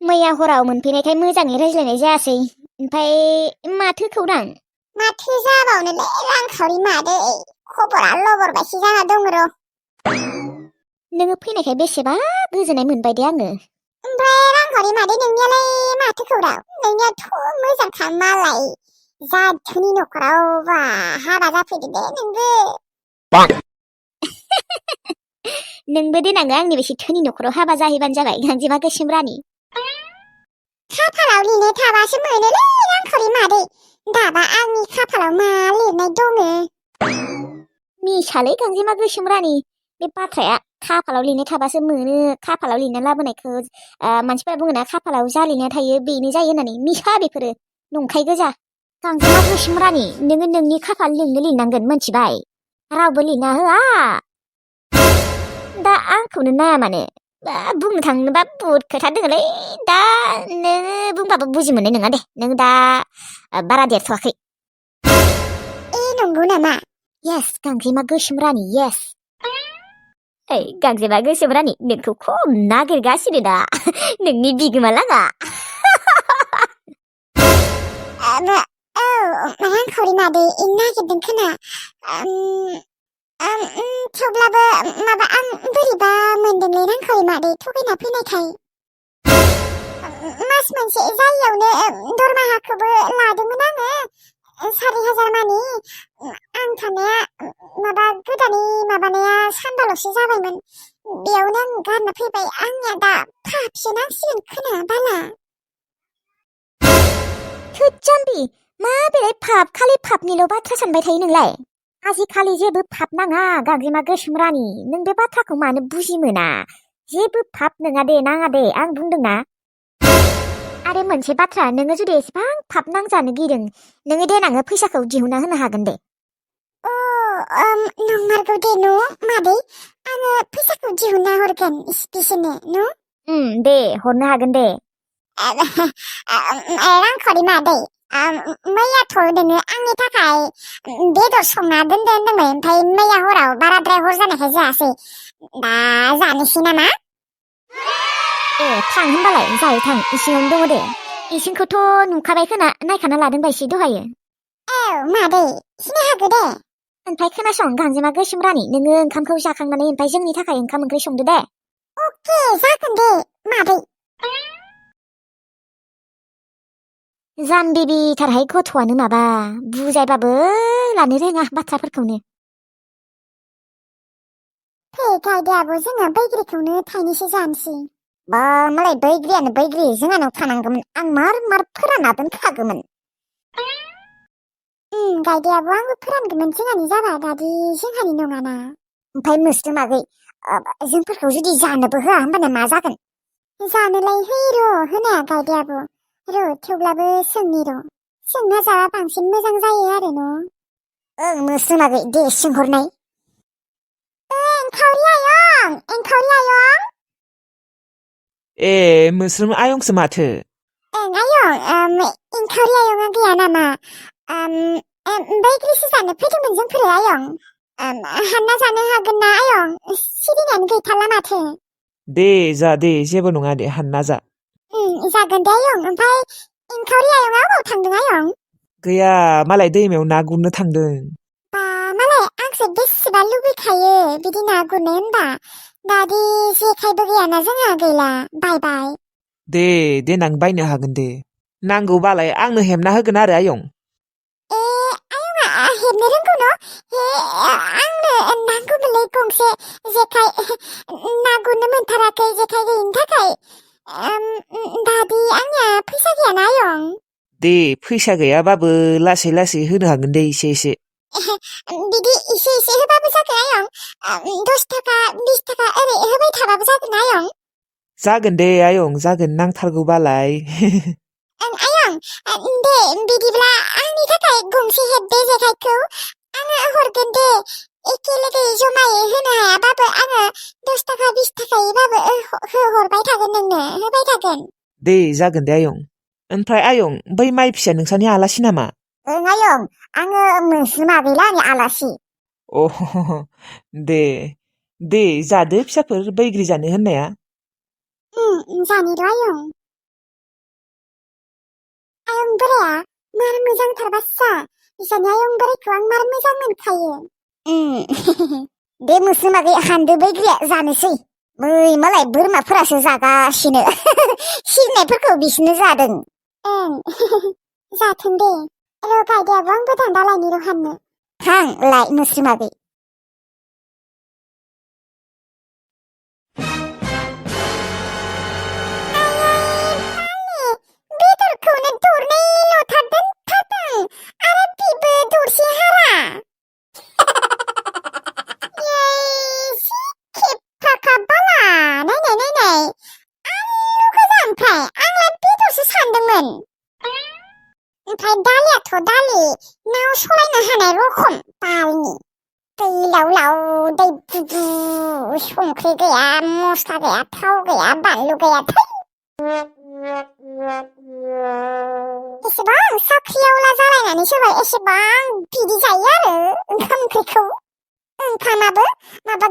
मैया हराव मोनफैनायखाय मोजाङै रायज्लायनाय जायासै। ओमफ्राय माथो खौरां? माथो जाबावनोलै रांखावरि मादै, खबरा लबर बायसो जाना दङ र'। नोङो फैनायखाय बेसेबा गोजोननाय मोनबाय दे आङो। ओमफ्राय रांखावरि मादै नोंनियालाय माथो खौरां? नोंनियाथ' मोजांखा मालाय, जाथोनि नखराव बा हाबा जाफैदो दे नोंबो। नोंबो देनां आंनि बेसे धोनि नखराव हाबा जाहैबानो जाबाय गांजेमा गोसोम रानि। खाफालाव लिरनाय थाबासो मोनोलै रांखावरि मादै, दाबा आंनि खाफालाव मा लिरनाय दङ? मिसालै गांजेमा गोसोम रानि, बे बाथ्राया खाफालाव लिरनाय थाबासो मोनो। खाफालाव लिरना लाबोनायखौ मानसिफोरा बुङोना खाफालाव जा लिरनाय थायो बेनो जायो होननानै। मिसा बेफोरो नंखाय गोजा। गांजेमा गोसोम रानि, नोङो नोंनि खाफाल नोंनो लिरनांगोन, मोनथिबाय? रावबो लिरना होआ। दा आंखौनो नाया मानो? बुंनो थाङोबा बुहुद खोथा दङलै। दा नोङो बुंबाबो बुजि मोननाय नङा दे, नों दा बारा देरथ'वाखै। नंगौ नामा? येस गांजेमा गोसोम रानि, येस। गांजेमा गोसोम रानि, नोंखौ खम नागिरगासिनो दा नोंनि बिगोमा लाङा। रांखावरि मादै नागिरदों खोना। थेवब्लाबो माबा आं बोरैबा मोनदोंलै रांखावरि मादै, थगायना फैनायखाय। मास मोनसे जायियावनो दरमाहाखौबो लादोंमोन आङो, 4,000 मानि। आं थानाया माबा गोदानै माबानाया सानबाल'सो जाबायमोन, बेयावनो आं गारना फैबाय। आंनिया दा फाफसो नांसिगोन खोना बाला। थोद जाम्बि, मा बेलाय फाप, खालि फापनिल' बाथ्रा सानबाय थायो नोंलाय? आजिखालि जेबो फाप नाङा गांजेमा गोसोम रानि, नों बे बाथ्राखौ मानो बुजि मोना? जेबो फाप नङा दे, नाङा दे, आं बुंदोंना। आरो मोनसे बाथ्रा, नोङो जुदि एसेबां फाप नांजानो गिदों, नोङो देनाङो फैसाखौ दिहुनना होनो हागोन दे। नंमारगौ दे न' मादै, आङो फैसाखौ दिहुनना हरगोन बिसोरनो न'। दे हरनो हागोन दे। रांखावरि मादै, मैयाथ' नोङो आंनि थाखाय बेदर संना दोनदो होनदोंमोन, ओमफ्राय मैया हराव बाराद्राय हर जानायखाय जायासै। दा जानोसै नामा? थां होनबालाय, जायो थां, इसिङावनो दङ दे। इसिंखौथ' नुखाबाय खोना, नायखाना लादों बायसि दहायो। मादै सिनाय हागौ दे। ओमफ्राय खोनासं गांजेमा गोसोम रानि, नोङो ओंखामखौ जाखांनानै ओमफ्राय जोंनि थाखाय ओंखाम ओंख्रि संदो दे। अके, जागोन दे मादै। जाम्बि बिथारहाय गथ'आनो, माबा बुजायबाबो लानो रोङा बाथ्राफोरखौनो। फै गायदे आब', जोंहा बैग्रिखौनो थाइनैसो जानोसै। बा मालाय बैग्रियानो बैग्रि, जोंहानाव थानांगौमोन, आं मार फोरानना दोनखागौमोन। गायदे आब', आंबो फोरानगौमोन, जोंहानि जाबा दादि जोंहानि नङाना। ओमफ्राय मोस्रोम आगै, जोंफोरखौ जुदि जानोबो होआ होमबाना मा जागोन? जानोलाय होयो र', होनाया गायदे आब', र' थेवब्लाबो सोंनि र', सोंना जाबा बांसिन मोजां जायो आरो न'। मोस्रोम आगै, दे सोंहरनाय। एंखावरि आयं, एंखावरि आयं। मोस्रोम आयंसो माथो। आयं, एंखावरि आयंआ गैया नामा? बैग्रिसो जानो फैदोंमोन जोंफोरो आयं। हानना जानो हागोन ना आयं? सिरिनायानो गैथारला माथो। दे जा दे, जेबो नङा दे, हानना जा। जागोन दे आयं। ओमफ्राय एंखावरि आयंआ अबाव थांदों आयं? गैया, मालाय दैमायाव ना गुरनो थांदों। बा मालाय आंसो बेसेबा लुबैखायो बिदि ना गुरनो होनबा। दादि जेखाइबो गैयाना जोंहा, गैला, बाय। दे देनां बायनो हागोन दे, नांगौबालाय आंनो हेबना होगोन आरो आयं। आयंआ हेबनो रोंगौ न'? आंनो नांगौमोनलै गंसे जेखाइ, ना गुरनो मोनथाराखै जेखाइ गैयिनि थाखाय। दादि आंनिया फैसा गैयाना आयं। दे फैसा गैयाबाबो लासै लासै होनो हागोन दे, एसे। बिदि एसे होबाबो जागोन आयं, 10 थाखा 20 थाखा ओरै होबाय थाबाबो जागोन आयं। जागोन दे आयं, जागोन, नांथारगौबालाय। आयं, दे बिदिब्ला आंनि थाखाय गंसे हेबदे जेखाइखौ, आङो हरगोन दे। एखेलोगै जमायै होनो हायाबाबो आङो 10 थाखा 20 थाखायैबाबो हरबाय थागोन नोंनो, होबाय थागोन। दे जागोन दे आयं। ओमफ्राय आयं, बै माइ फिसा नोंसानि आलासि नामा? आयं, आङो मोस्रोम आगैलानि आलासि। दे जादो फिसाफोर, बैग्रि जानो होननाया। जानि र' आयं। आयं बोराया मार मोजांथार बास्सा बिसानि आयं बोरायखौ आं मार मोजां मोनखायो दे मोस्रोमागै हानदो बैग्रिया जानोसै बै मालाय बोरमाफोरासो जागासिनो सिरनायफोरखौ बिसोरनो जादों ओं जाथों दे र' गायदायाबो आंबो दान्दा लायनि र' हाननो थां लाय मोस्रोमागै बेदरखौनो दरनैल'थार दोनखादों आरो बिबो दरसे हारा जि खेबफाखा बाला नायनाय आलु गोजा ओमफ्राय आंलाय बेदरसो सानदोंमोन ओमफ्राय दालियाथ' दालि नाव सलायनो हानाय रखम बालनि दै लाव दै बुबु संख्रि गैया मस्ला गैया थाव गैया बानलु गैया एसेबां साख्रियावला जालायनानै सोरबा एसेबां बिदि जायो आरो ओंखाम ओंख्रिखौ ओंखामाबो माबा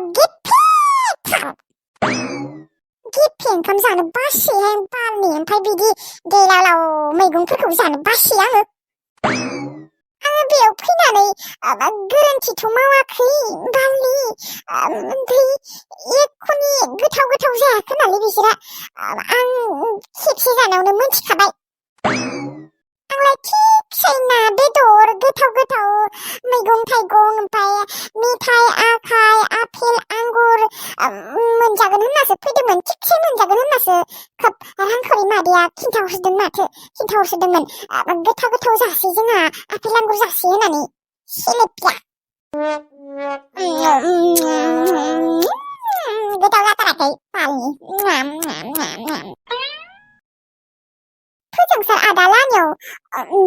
गेफे ओंखाम जानो बासोहाय बालनि ओमफ्राय बिदि दैलालाव मैगंफोरखौ जानो बासो आङो बेयाव फैनानै गोरोन्थिथ' मावाखै बालनि ओमफ्राय एखुनि गोथाव जायाखै नालाय बिसोरा आं खेबसे जानायावनो मोनथिखाबाय आंलाय थिगसे ना बेदर गोथाव मैगं थाइगं ओमफ्राय मिथाइ आखाइ आपेल आंगुर मोनजागोन होननासो फैदोंमोन थिगसे मोनजागोन होननासो खोब रांखावरि मादैया खिन्थाहरदोंमोन गोथाव जासै जोंहा आपेल आंगुर जासै होननानै सिलेपिया गोथाव जाथाराखै बालनि फोजोंसार आदा लानियाव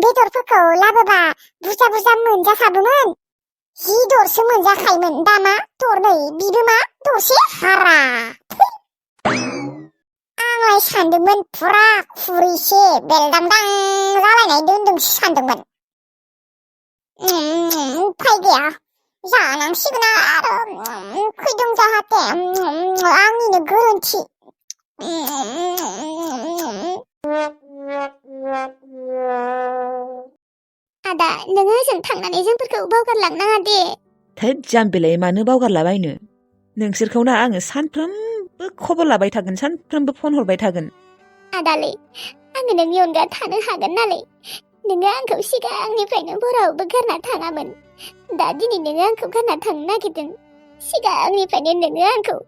बेदरफोरखौ लाबोबा बुरजा मोनजाखागौमोन जि दरसो मोनजाखायोमोन दामा दरनै बिबो मा दरसे हारा आंलाय सानदोंमोन फुरा खुरैसे बेलदामदां जालायनाय दोनदोंसो सानदोंमोन उफाय गैया जानांसिगोन आरो खैदों जाहाथे आंनिनो गोरोन्थि आदा नोङो ओजों थांनानै जोंफोरखौ बावगारलांनाङा दे थोद जाम्बिलाय मानो बावगारलाबायनो नोंसोरखौना आङो सानफ्रोमबो खबर लाबाय थागोन सानफ्रोमबो फन हरबाय थागोन आदालै आङो नोंनि अनगा थानो हागोन नालाय नोङो आंखौ सिगांनिफ्रायनो बरावबो गारना थाङामोन दा दिनै नोङो आंखौ गारना थांनो नागिरदों सिगांनिफ्रायनो नोङो आंखौ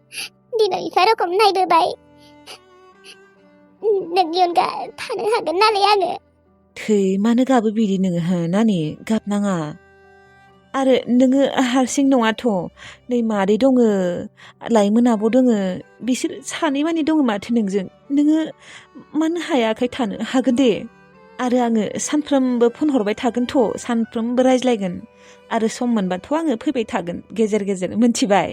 बिमा बिफा रखम नायबोबाय नोंनि अनगा थानो हागोन नालाय आङो थै मानो गाबो बिदि नोङो हो नानि गाबनाङा आरो नोङो हारसिं नङाथ' नै मादै दङो लाइमोन आब' दङो बिसोर सानै मानि दङ माथो नोंजों नोङो मानो हाया आखाय थानो हागोन दे आरो आङो सानफ्रोमबो फन हरबाय थागोनथ' सानफ्रोमबो रायज्लायगोन आरो सम मोनबाथ' आङो फैबाय थागोन गेजेर मोनथिबाय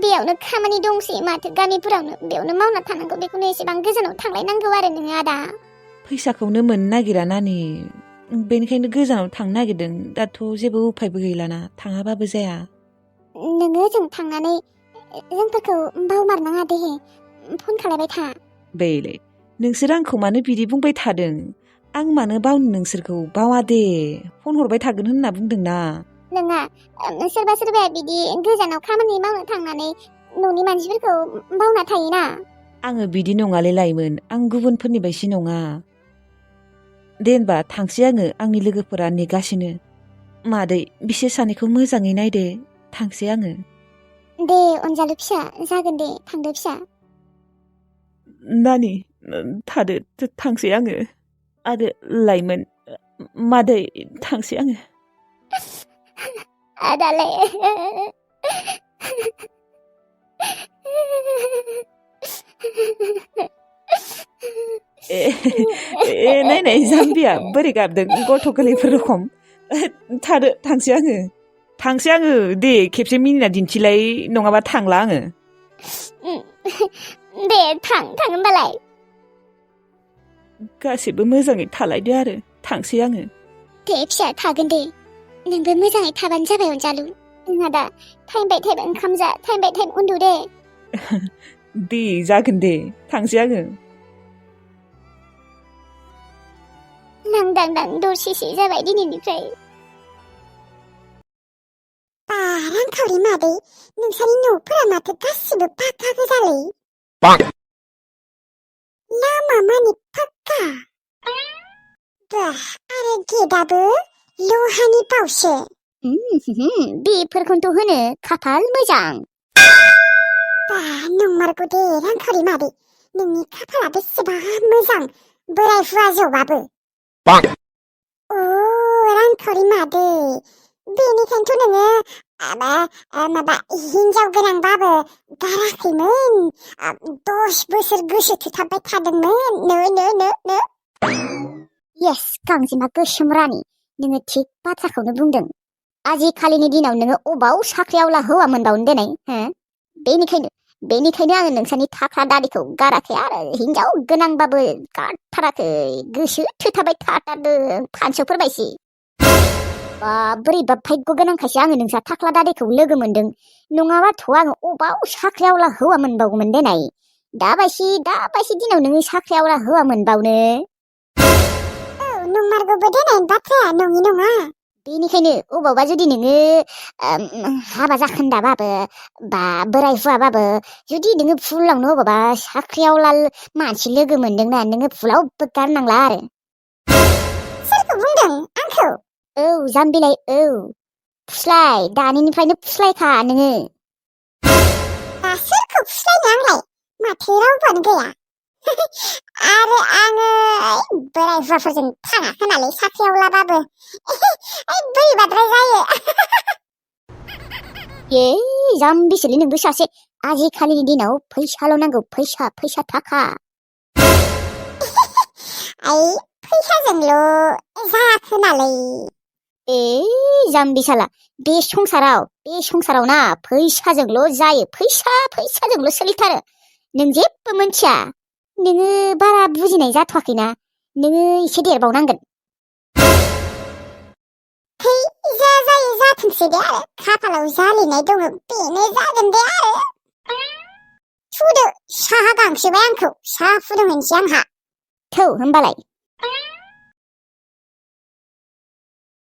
बेयावनो खामानि दंसै माथो गामिफोरावनो बेयावनो मावना थानांगौ बेखौनो एसेबां गोजानाव थांलायनांगौ आरो नोङो आदा फैसाखौनो मोननो नागिरा नानि बेनिखायनो गोजानाव थांनो नागिरदों दाथ' जेबो उफायबो गैलाना थाङाबाबो जाया नोङो जों थांनानै जोंफोरखौ बावमारनाङा दे फन खालायबाय था बेले नोंसोर आंखौ मानो बिदि बुंबाय थादों आं मानो बावनो नोंसोरखौ बावा दे फन हरबाय थागोन होनना बुंदोंना नोङा सोरबाया बिदि गोजानाव खामानि मावनो थांनानै न'नि मानसिफोरखौ बावना थायोना आङो बिदि नङालै लाइमोन आं गुबुनफोरनि बायदि नङा दे होनबा थांसै आङो आंनि लोगोफोरा नेगासिनो मादै बिसोर सानैखौ मोजाङै नायदो थांसै आङो दे अनजालु फिसा जागोन दे थांदो फिसा नानि थादो थांसै आङो आरो लाइमोन मादै थांसै आङो आदालाय नायनाय जाम्बिया बोरै गाबदों गथ' गोरलैफोर रखम थादो थांसै आङो दे खेबसे मिनिना दिन्थिलाय नङाबा थांला आङो दे थां होनबालाय गासिबो मोजाङै थालायदो आरो थांसै आङो दे फिसा थागोन दे नोंबो मोजाङै थाबानो जाबाय अनजालु नोंहा दा टाइम बाय टाइम ओंखाम जा टाइम बाय टाइम उन्दु दे दे जागोन दे थांसै आङो नांदांदां दरसेसे जाबाय दिनैनिफ्राय बा रांखावरि मादै नोंसानि न'फोरा माथो गासिबो पाक्का गोजालै लामा मानि पाक्का बा आरो गेटआबो लहानि बावसो बेफोरखौनोथ' होनो खाफाल मोजां बा नंमारगौ दे रांखावरि मादै नोंनि खाफाला बेसेबा मोजां बोराय हुवा जौबाबो अ रांखावरि मादै बेनिखायनोथ' नोङो माबा हिनजाव गोनांबाबो गाराखैमोन 10 बोसोर गोसो थोथाबबाय थादोंमोन नो येस गांजेमा गोसोम रानि नोङो थिग बाथ्राखौनो बुंदों आजिखालिनि दिनाव नोङो अबाव साख्रियावला हौवा मोनबावनो देनाय हो बेनिखायनो आङो नोंसानि थाख्रा दारिखौ गाराखै आरो हिनजाव गोनांबाबो गारथाराखै गोसो थोथाबबाय थाथारदों फानसौफोर बायसि बा बोरैबा भाग्य गोनांखायसो आङो नोंसा थाख्ला दारिखौ लोगो मोनदों नङाबाथ' आङो अबाव साख्रियावला हौवा मोनबावगौमोन देनाय दाबायसि दिनाव नोङो साख्रियावला हौवा मोनबावनो नंमारगौबो देनाय बाथ्राया नङि नङा बेनिखायनो अबावबा जुदि नोङो हाबा जाखोन्दाबाबो बा बोराय हुवाबाबो जुदि नोङो फुलावनो अबावबा साख्रियावला मानसि लोगो मोनदोंना नोङो फुलावबो गारनांला आरो सोरखौ बुंदों आंखौ औ जाम्बिलाय औ फुस्लाय दानिनिफ्रायनो फुस्लायखा नोङो दा सोरखौ फुस्लायनो आंलाय माथो रावबोआनो गैया आरो आङो बोराय हुवाफोरजों थाङा खोनालै साख्रियावलाबाबो बोरैबाद्राय जायो ए जाम्बिसोलै नोंबो सासे आजिखालिनि दिनाव फैसाल' नांगौ फैसा थाखा फैसाजोंल' जाया खोनालै ए जाम्बिसाला बे संसाराव ना फैसाजोंल' जायो फैसाजोंल' सोलिथारो नों जेबो मोनथिया नोङो बारा बुजिनाय जाथ'वाखैना नोङो एसे देरबावनांगोन जायो जाथोंसै दे आरो खाफालाव जालिनाय दङ बेनो जागोन दे आरो थुदो साहा गांसोबाय आंखौ साहा फुदुंहैनोसै आंहा थौ होमबालाय